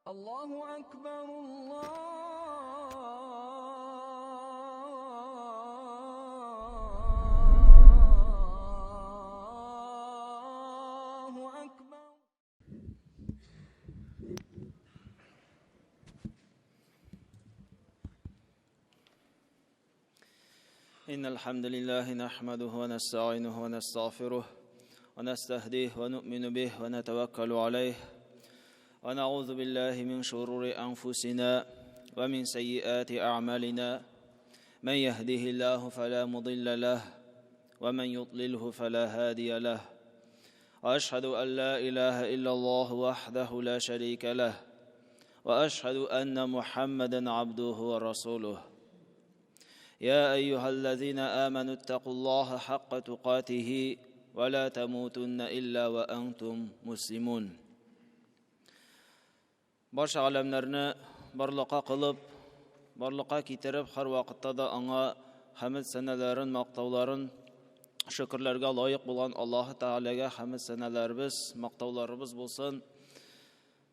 الله أكبر الله أكبر. إن الحمد لله نحمده ونستعينه ونستغفره ونستهديه ونؤمن به ونتوكل عليه ونعوذ بالله من شرور أنفسنا ومن سيئات أعمالنا، من يهده الله فلا مضل له ومن يضلله فلا هادي له، وأشهد أن لا إله إلا الله وحده لا شريك له، وأشهد أن محمدا عبده ورسوله. يا أيها الذين آمنوا اتقوا الله حق تقاته ولا تموتن إلا وأنتم مسلمون. Барча галәмнәрне барлыкка кылып, барлыкка китереп, һәр вакытта да аңа хәмд сәнәләрен, мактауларын, шөкерләргә лаек булган Аллаһы Тәгаләгә хәмд сәнәләребез, мактауларыбыз булсын.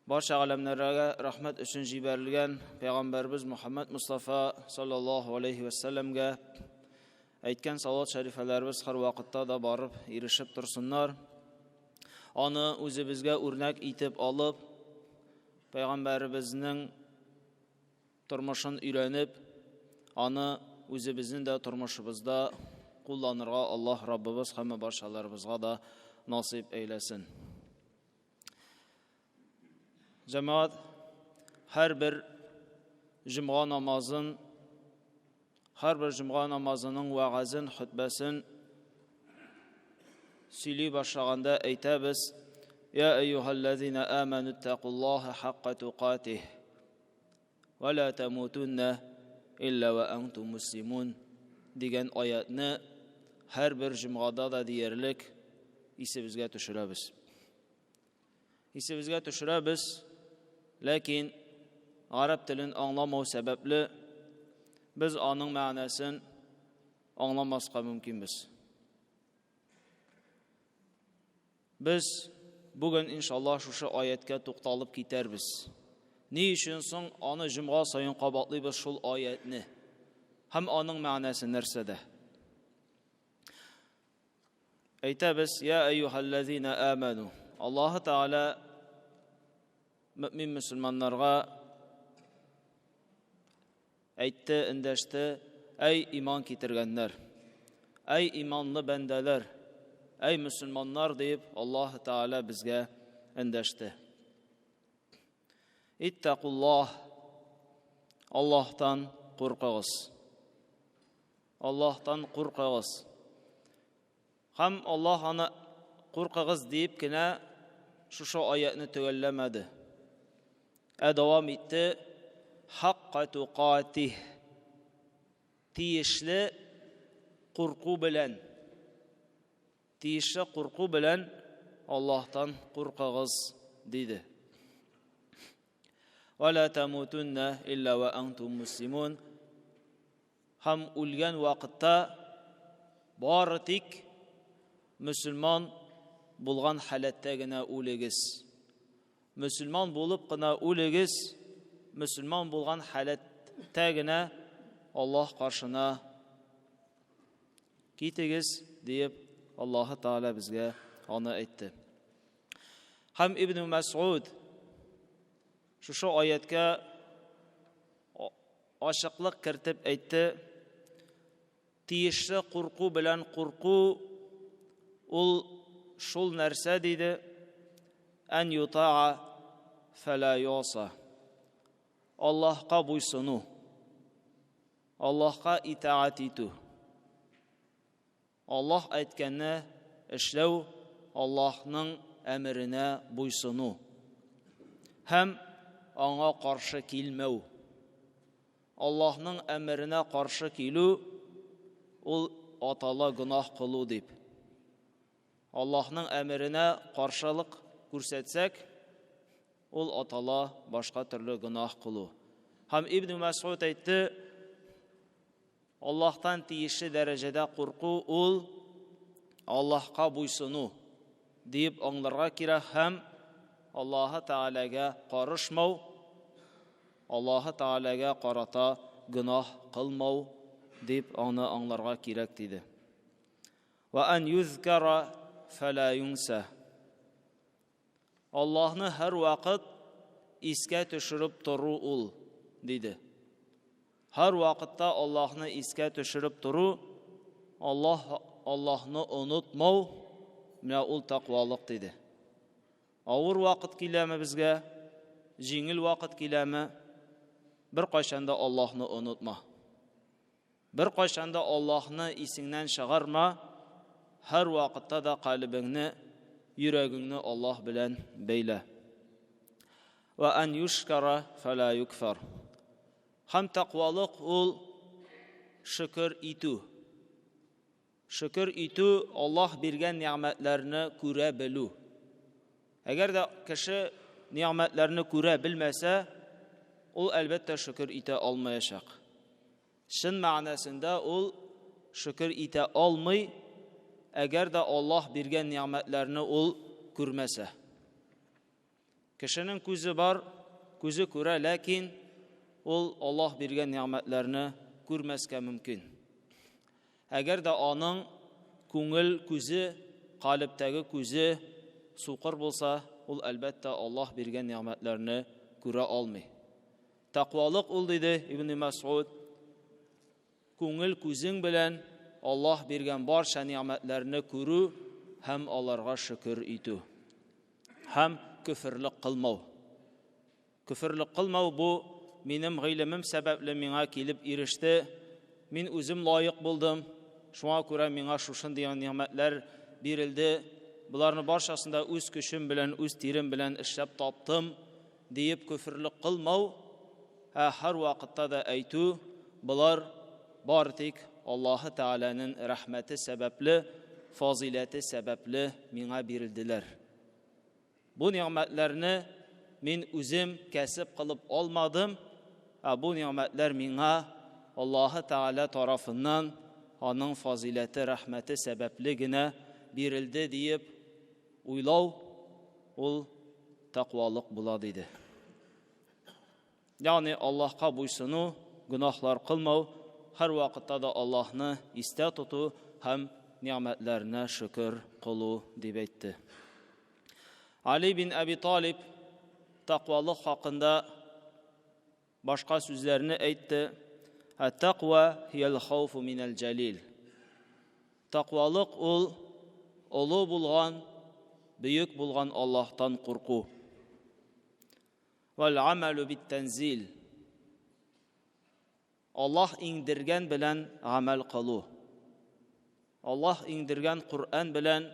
Барча галәмнәргә рәхмәт өчен җибәрелгән пәйгамбәребез Мухаммад Мустафа саллаллаһу алейхи ва сәлләмгә әйткән салават шәрифәләребез һәр вакытта да барып ирешеп торсыннар. Аны үзебезгә үрнәк итеп алып, пәйгамбәребезнең тормышын өйрәнеп, аны үзебезнең дә тормышыбызда кулланырга Аллаһ Раббыбыз һәм барчаларыбызга да насыйп әйләсен. Җәмәгать, һәрбер җомга намазын, һәрбер җомга намазының вәгазен, хөтбәсен сөйли башлаганда әйтәбез: Я әйюһәлләзина аману иттакуллаһа хакка тукатих ва ла тамутунна илля ва антум муслимун дигән аятны һәрбер җомгада да диярлек исебезгә төшерәбез. Исебезгә төшерәбез, ләкин гарәп телен аңламау сәбәпле без аның мәгънәсен аңламаска мөмкинбез. Без бүген иншаллаһ шушы аяткә тукталып китәрбез. Ни өчен соң аны җомга саен кабатлыйбыз шул аятны? Һәм аның мәгънәсе нәрсәдә? Әйтәбез: Я әйюһәлләзина аману. Аллаһы Тәгалә мөмин мөселманнарга әйтте, эндәште: Әй иман китергәннәр, әй иманлы бәндәләр, әй мөселманнар дип Аллаһы Тәгалә безгә эндәште. Иттакуллаһ, Аллаһтан куркыгыз. Аллаһтан куркыгыз. Һәм Аллаһ аны куркыгыз дип кенә шушы аятны төгәлләмәде. Ә дәвам итте: хакка тукатих. Тиешле курку белән. Тиешле курку белән Аллаһтан куркыгыз, диде. Ва ла тамутунна илля ва антум муслимун. Һәм үлгән вакытта бары тик мөселман булган халәттә генә үлегез. Мөселман булып кына үлегез, мөселман булган халәттә генә Аллаһ каршына китегез, диеп Аллаһы Тәгалә безгә аны әйтте. Һәм Ибн Мәсгуд шушы аяткә ачыклык кертеп әйтте: тиешле курку белән курку ул шул нәрсә, диде, ән ютаа фәлә юса. Аллаһка буйсыну, Аллаһка итаать итү, Аллаһ әйткәнне эшләү, Аллаһның әмеренә буйсыну һәм аңа каршы килмәү. Аллаһның әмеренә каршы килү ул атала гөнаһ кылу дип. Аллаһның әмеренә каршылык күрсәтсәк, ул атала башка төрле гөнаһ кылу. Һәм Ибн Мәсгуд әйтте: Аллаһтан тиешле дәрәҗәдә курку ул Аллаһка буйсыну дип аңларга кирәк һәм Аллаһы Тәгаләгә карышмау, Аллаһы Тәгаләгә карата гөнаһ кылмау дип аны аңларга кирәк, диде. Ва ан юзкара фәла юнса. Аллаһны һәрвакыт искә төшереп тору ул, диде. Һәр вакытта Аллаһны искә төшереп тору, Аллаһ Аллаһны онытмау, менә ул тәкъвалык, диде. Авыр вакыт киләме безгә, җиңел вакыт киләме, беркайчан да Аллаһны онытма. Беркайчан да Аллаһны исеңнән чыгарма, һәр вакытта да калебеңне, йөрәгеңне Аллаһ белән бәйлә. Ва ан юшкара фала юкфар. Һәм тәкъвалык ул шөкер итү. Шөкер итү Аллаһ биргән нигъмәтләрне күрә белү. Әгәр дә кеше нигъмәтләрне күрә белмәсә, ул әлбәттә шөкер итә алмаячак. Чын мәгънәсендә ул шөкер итә алмый, әгәр дә Аллаһ биргән нигъмәтләрне ул күрмәсә. Кешенең күзе бар, күзе күрә, ләкин ул Аллаһ биргән нигъмәтләрне күрмәскә мөмкин. Әгәр дә аның күңел күзе, калебтәге күзе сукыр булса, ул әлбәттә Аллаһ биргән нигъмәтләрне күрә алмый. Тәкъвалык ул, диде Ибн Мәсгуд, күңел күзең белән Аллаһ биргән барча нигъмәтләрне күрү һәм аларга шөкер итү. Һәм көферлек кылмау. Көферлек кылмау бу минем гыйлемем сәбәпле миңа килеп иреште. Мин үзем лаек булдым. Шуңа күрә миңа шушындый нигъмәтләр бирелде. Боларны барчасын да үз көчем белән, үз тирем белән эшләп таптым диеп көферлек кылмау, ә һәр вакытта да әйтү, болар бар тик Аллаһы Тәгаләнең рәхмәте сәбәпле, фазыйләте сәбәпле миңа бирелделәр. Бу нигъмәтләрне мин үзем кәсеп кылып алмадым, ә бу нигъмәтләр миңа Аллаһы Тәгалә тарафыннан аның фазыйләте, рәхмәте сәбәпле генә бирелде диеп уйлау ул тәкъвалык була, диде. Ягъни Аллаһка буйсыну, гөнаһлар кылмау, һәр вакытта да Аллаһны истә тоту һәм нигъмәтләренә шөкер кылу дип әйтте. Али бин Әби Талиб тәкъвалык хакында башка сүзләрне әйтте. Әт-тәкъва хиял хауфу минәл җәлил. Тәкъвалык ул олы булган, бөек булган Аллаһтан курку. Вәл амәлү биттәнзил. Аллаһ иңдергән белән гамәл кылу. Аллаһ иңдергән Коръән белән,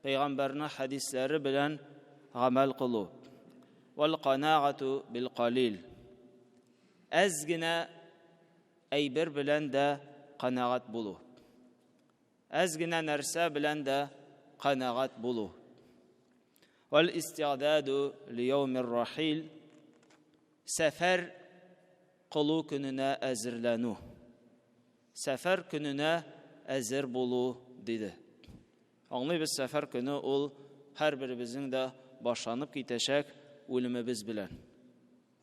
пәйгамбәрнең хәдисләре белән гамәл кылу. Вәл канагату бил калил. Әз генә әйбер белән дә канәгать булу. Әз генә нәрсә белән дә канәгать булу. Вәл истиададу лияумир рахил. Сәфәр кылу көненә әзерләнү. Сәфәр көненә әзер булу, диде. Аңлыйбыз, сәфәр көне ул һәрберебезнең дә башланып китәчәк үлемебез белән.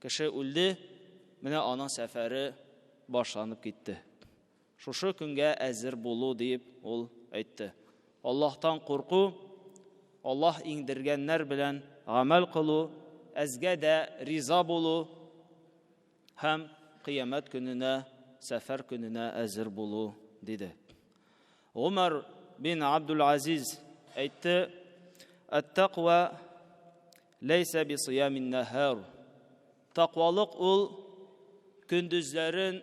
Кеше үлде, менә аның сәфәре башланып китте. Шушы көнгә әзер булу дип ул әйтте. Аллаһтан курку, Аллаһ иңдергәннәр белән гамәл кылу, әзгә дә риза булу һәм кыямәт көненә, сәфәр көненә әзер булу, диде. Умар бин Абдул Азиз әйтте: "Ат-тaqва ләйсә би сиямин нахар." Тәкъвалык ул көндезләрен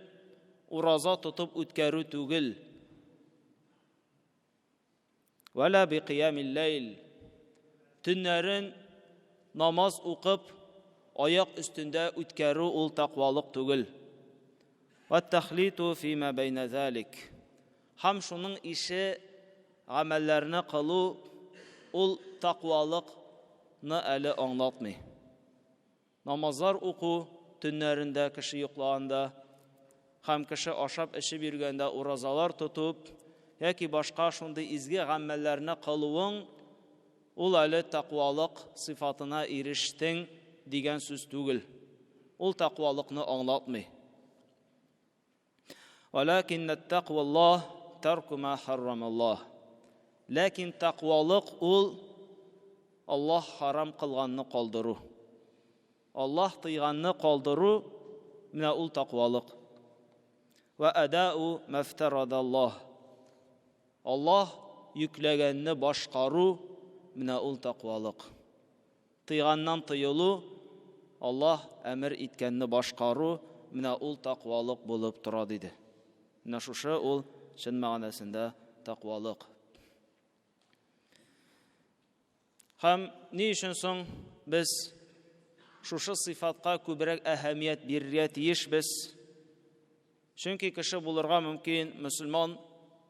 ураза тотып үткәрү түгел. Вәлә би кыямил ләйл. Төннәрен намаз укып, аяк өстендә үткәрү ул тәкъвалык түгел. Вә тәхлиту фима бәйнә залик. Һәм шуның ише гамәлләрне кылу ул тәкъвалыкны әле аңлатмый. Намазлар уку, төннәрендә кеше йоклаганда һәм кеше ашап-эчеп йөргәндә уразалар тоту яки башка шундый изге гамәлләрне кылуың ул әле тәкъвалык сыйфатына ирештең дигән сүз түгел. Ул тәкъвалыкны аңлатмый. Валакинна тәкъваллаһ тарку ма харрамаллаһ. Ләкин тәкъвалык ул Аллаһ харам кылганны калдыру. Аллаһ тыйганны калдыру менә ул тәкъвалык. Ва адау мафтарадаллаһ. Аллаһ йөкләгәнне башкару менә ул тәкъвалык. Тыйганнан тыелу, Аллаһ әмер иткәнне башкару менә ул тәкъвалык булып тора диде. Менә шушы ул чын мәгънәсендә тәкъвалык. Һәм ни өчен соң без шушы сыйфатка күбрәк әһәмият бирергә тиешбез? Чөнки кеше булырга мөмкин мөселман,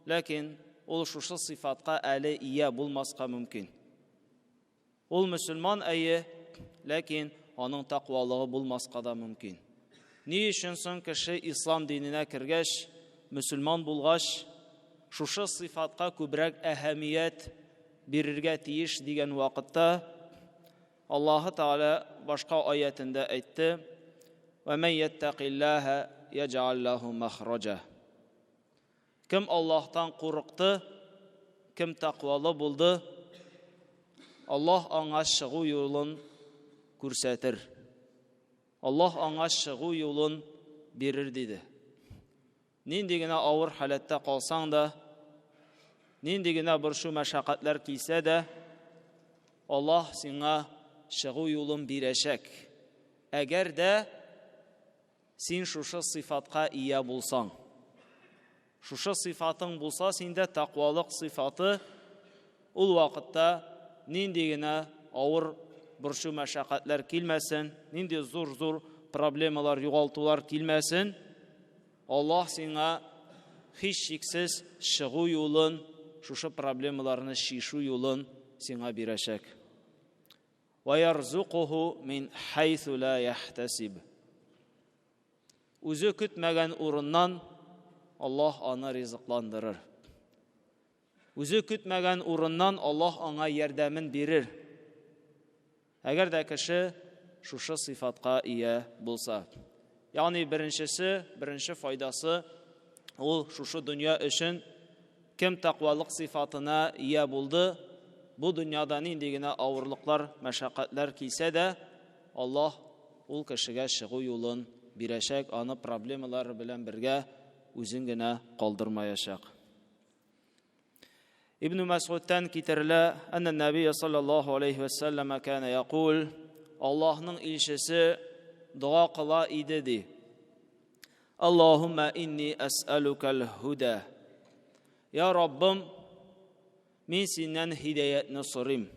ләкин ул шушы сыйфатка әле ия булмаска мөмкин. Ул мөселман әйе, ләкин аның тәкъвалыгы булмаска да мөмкин. Ни өчен соң кеше ислам диненә кергәч, мөселман булгач, шушы сыйфатка күбрәк әһәмият бирергә тиеш дигән вакытта Аллаһы Тәгалә башка аятендә әйтте: "Ва ман яттакиллаһа яҗ'ал лаху махраҗа". Кем Аллаһтан курыкты, кем тәкъвалы булды, Аллаһ аңа чыгу юлын күрсәтер. Аллаһ аңа чыгу юлын бирер диде. Нинди генә авыр халәттә калсаң да, нинди генә борчу мәшәкатьләр килсә дә, Аллаһ сиңа чыгу юлын бирәчәк. Әгәр дә Син шушы сыйфатка ия булсаң. Шушы сыйфатың булса синдә тәкъвалык сыйфаты, ул вакытта нинди генә авыр борчу мәшәкатьләр килмәсен, нинди зур-зур проблемалар, югалтулар килмәсен, Аллаһ сиңа һичшиксез чыгу юлын, шушы проблемаларны чишү юлын сиңа бирәчәк. Ва ярзукуху мин хайсу ла яхтасиб. Үзе көтмәгән урыннан Аллаһ аны ризыкландырыр. Үзе көтмәгән урыннан Аллаһ аңа ярдәмен бирер. Әгәр дә кеше шушы сыйфатка ия булса. Ягъни беренчесе, беренче файдасы ул шушы дөнья өчен Кем тәкъвалык сыйфатына ия булды, бу дөньяда нинди генә авырлыклар, мәшәкатьләр килсә дә, Аллаһ ул кешегә чыгу юлын бирәчәк, аны проблемалары белән бергә үзен генә калдырмаячак. Ибн Мәсгудтан китерелә, әннә Нәбия саллаллаһу алейхи ва сәлләмә кана якул, Аллаһның илчесе дога кыла иде ди. Аллаһумма инни әс'әлүкәл һүдә. Я Раббым, мин синнән һидәятне сорыйм.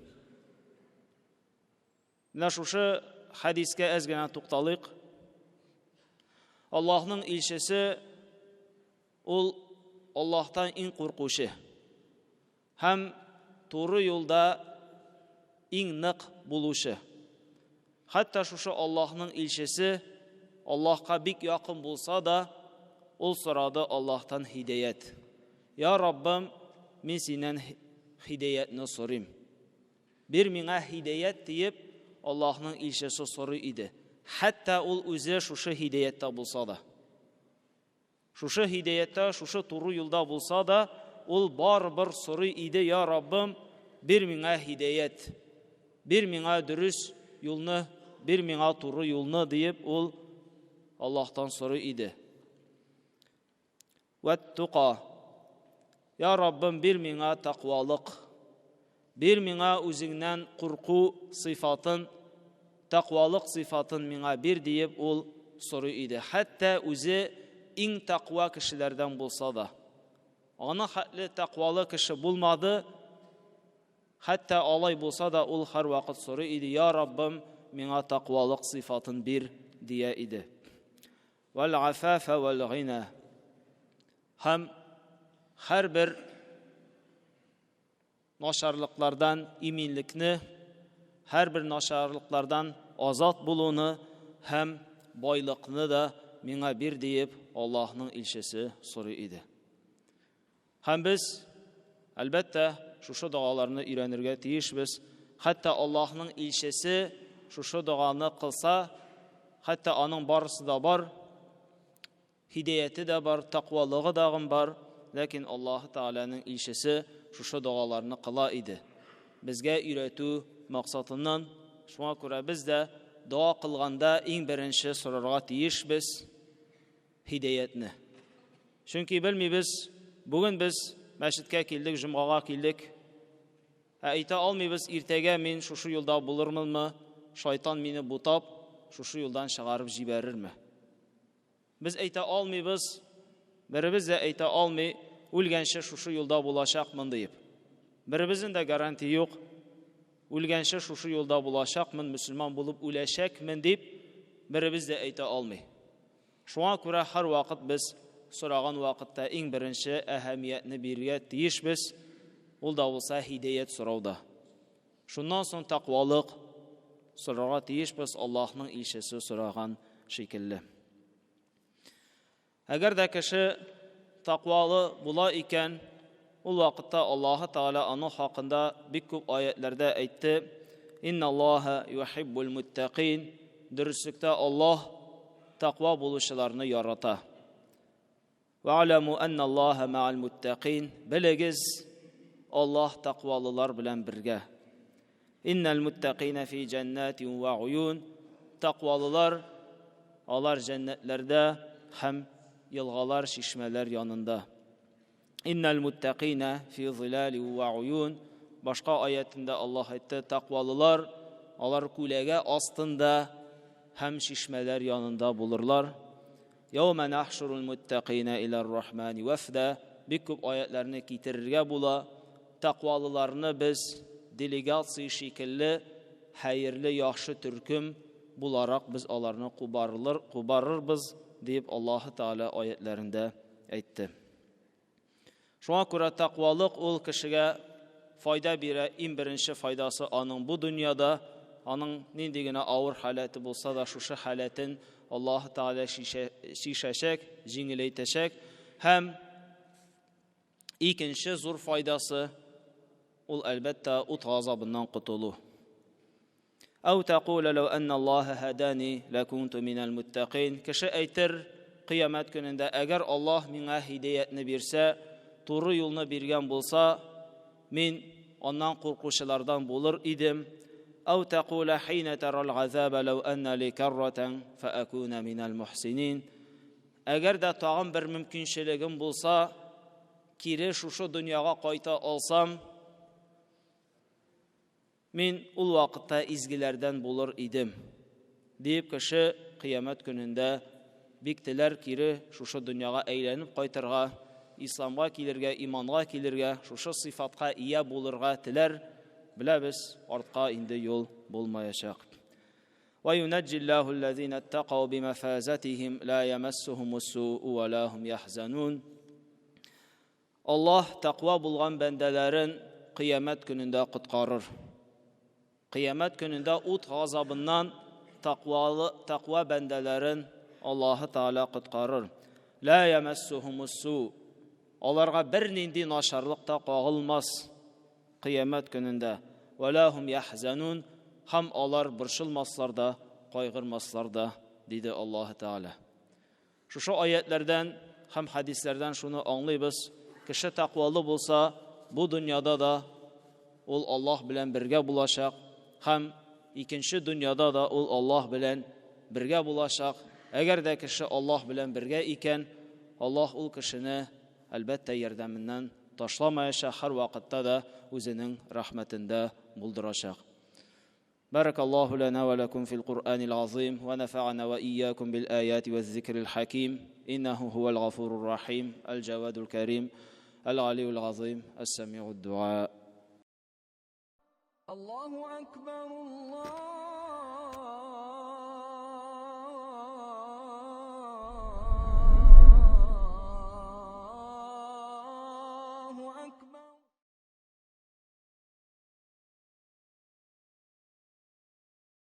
Менә шушы хәдискә әз генә тукталыйк. Аллаһның илчесе ул Аллаһтан иң куркучы. Һәм туры юлда иң нык булучы. Хәтта шушы Аллаһның илчесе Аллаһка бик якын булса да, ул сорады Аллаһтан һидәят. Я Раббым, мин синнән һидәятне сорыйм. Бир миңа һидәят диеп, Аллаһның илчесе сорый иде. Хәтта ул үзе шушы һидәяттә булса да. Шушы һидәяттә, шушы туры юлда булса да, ул барыбер сорый иде, Я Раббым, бир миңа һидәят, бир миңа дөрес юлны, бир миңа туры юлны, диеп ул Аллаһтан сорый иде. Вәттука. Я Раббым, бир миңа тәкъвалык. Бир миңа үзеңнән курку сыйфатын, тәкъвалык сыйфатын миңа бир, диеп ул сорый иде. Хәтта үзе иң тәкъва кешеләрдән булса да. Аның хәтле тәкъвалы кеше булмады. Хәтта алай булса да ул һәрвакыт сорый иде, Я Раббым, миңа тәкъвалык сыйфатын бир, дия иде. Вәл афафа вәл гина. Һәм һәрбер начарлыклардан иминлекне, һәрбер начарлыклардан азат булуны һәм байлыкны да миңа бир диеп Аллаһның илчесе сорый иде. Һәм без, әлбәттә, шушы догаларны өйрәнергә тиешбез. Хәтта Аллаһның илчесе шушы доганы кылса, Хәтта аның барысы да бар, һидаяте дә бар, тәкъвалыгы дагын бар, ләкин Аллаһы Тәгаләнең илчесе шушы догаларны кыла иде. Безгә өйрәтү максатыннан, шуңа күрә без дә дога кылганда иң беренче сорарга тиешбез һидаятне. Чөнки белмибез, бүген без мәчеткә килдек, җомгага килдек. Ә әйтә алмыйбыз, иртәгә мин шушы юлда булырмынмы, шайтан мине бутап, шушы юлдан чыгарып җибәрерме? Без әйтә алмыйбыз, беребез дә әйтә алмый, үлгәнче шушы юлда булачакмын диеп. Беребезнең дә гарантия юк. Үлгәнче шушы юлда булачакмын, мөселман булып үләчәкмен дип беребез дә әйтә алмый. Шуңа күрә һәрвакыт без сораган вакытта иң беренче әһәмиятне бирергә тиешбез, ул да булса һидаят сорауда. Шуннан соң тәкъвалык сорарга тиешбез Аллаһның илчесе сораган шикелле. Әгәр дә кеше тәкъвалы була икән, ул вакытта Аллаһы Тәгалә аның хакында бик күп аятларда әйтте: "Инналлаһа юхиббул муттакин". Дөреслектә Аллаһ тәкъва булучыларны ярата. Ва'ламу анналлаһа ма'ал муттакин. Белегез, Аллаһ тәкъвалылар белән бергә. Иннал муттакина фи җаннатин ва уюн. Тәкъвалылар алар җәннәтләрдә һәм елгалар, чишмәләр янында. Иннал муттакина фи зилали ва уюн. Башка аятында Аллаһ әйтте, тәкъвалылар алар күләгә астында һәм чишмәләр янында булырлар. Яума нахшурул муттакина илар рахмани вафда. Бик күп аятларны китерергә була. Тәкъвалыларны без делегация шикелле хәерле яхшы төркем буларак без аларны кубарылыр, кубарырбыз дип Аллаһы Тәгалә аятларында әйтте. Шуңа күрә тәкъвалык ул кешегә файда бирә. Иң беренче файдасы аның бу дөньяда, аның нинди генә авыр халәте булса да, шушы халәтен Аллаһы Тәгалә чишәчәк, җиңеләйтәчәк. Һәм икенче зур файдасы ул әлбәттә ут газабыннан котылу. Әу тәкулә ләү әннәллаһа һәдәни ләкунту минәл муттакин. Кеше әйтер кыямәт көнендә, әгәр Аллаһ миңа һидаятне бирсә, туры юлны биргән булса, мин аннан куркучылардан булыр идем. Әу тәкулә хинә тәрәл газаба ләү әннә ли карратан фәакуна минәл мухсинин. Әгәр дә тагын бер мөмкинчелегем булса, кире шушы дөньяга кайта алсам, мин ул вакытта изгеләрдән булыр идем, дип кеше кыямәт көнендә бик теләр кире шушы дөньяга әйләнеп кайтырга, исламга килергә, иманга килергә, шушы сыйфатка ия булырга теләр. Беләбез, артка инде юл булмаячак. وينجي الله الذين اتقوا بمفازتهم لا يمسهم السوء ولا هم يحزنون. Аллаһ тәкъва булган бәндәләрен кыямәт көнендә коткарыр. Кыямәт көнендә ут газабыннан тәкъвалы тәкъва бәндәләрен Аллаһы Тәгалә коткарыр. Ла ямассухумус су. Аларга бернинди начарлык та кагылмас кыямәт көнендә. Ва ла хум яхзанун. Һәм алар борчылмаслар да, кайгырмаслар да, диде Аллаһы Тәгалә. Шушы аятлардан һәм хәдисләрдән шуны аңлыйбыз: кеше тәкъвалы булса, бу дөньяда да ул Аллаһ белән бергә булачак, һәм икенче дөньяда да ул Аллаһ белән бергә булачак. Әгәр дә кеше Аллаһ белән бергә икән, Аллаһ ул кешене әлбәттә ярдәменнән ташламаячак, һәр вакытта да үзенең рәхмәтендә булдырачак. بارك الله لنا ولكم في القرآن العظيم ونفعنا وإياكم بالآيات والذكر الحكيم إنه هو الغفور الرحيم الجواد الكريم العلي العظيم السميع الدعاء. الله أكبر الله.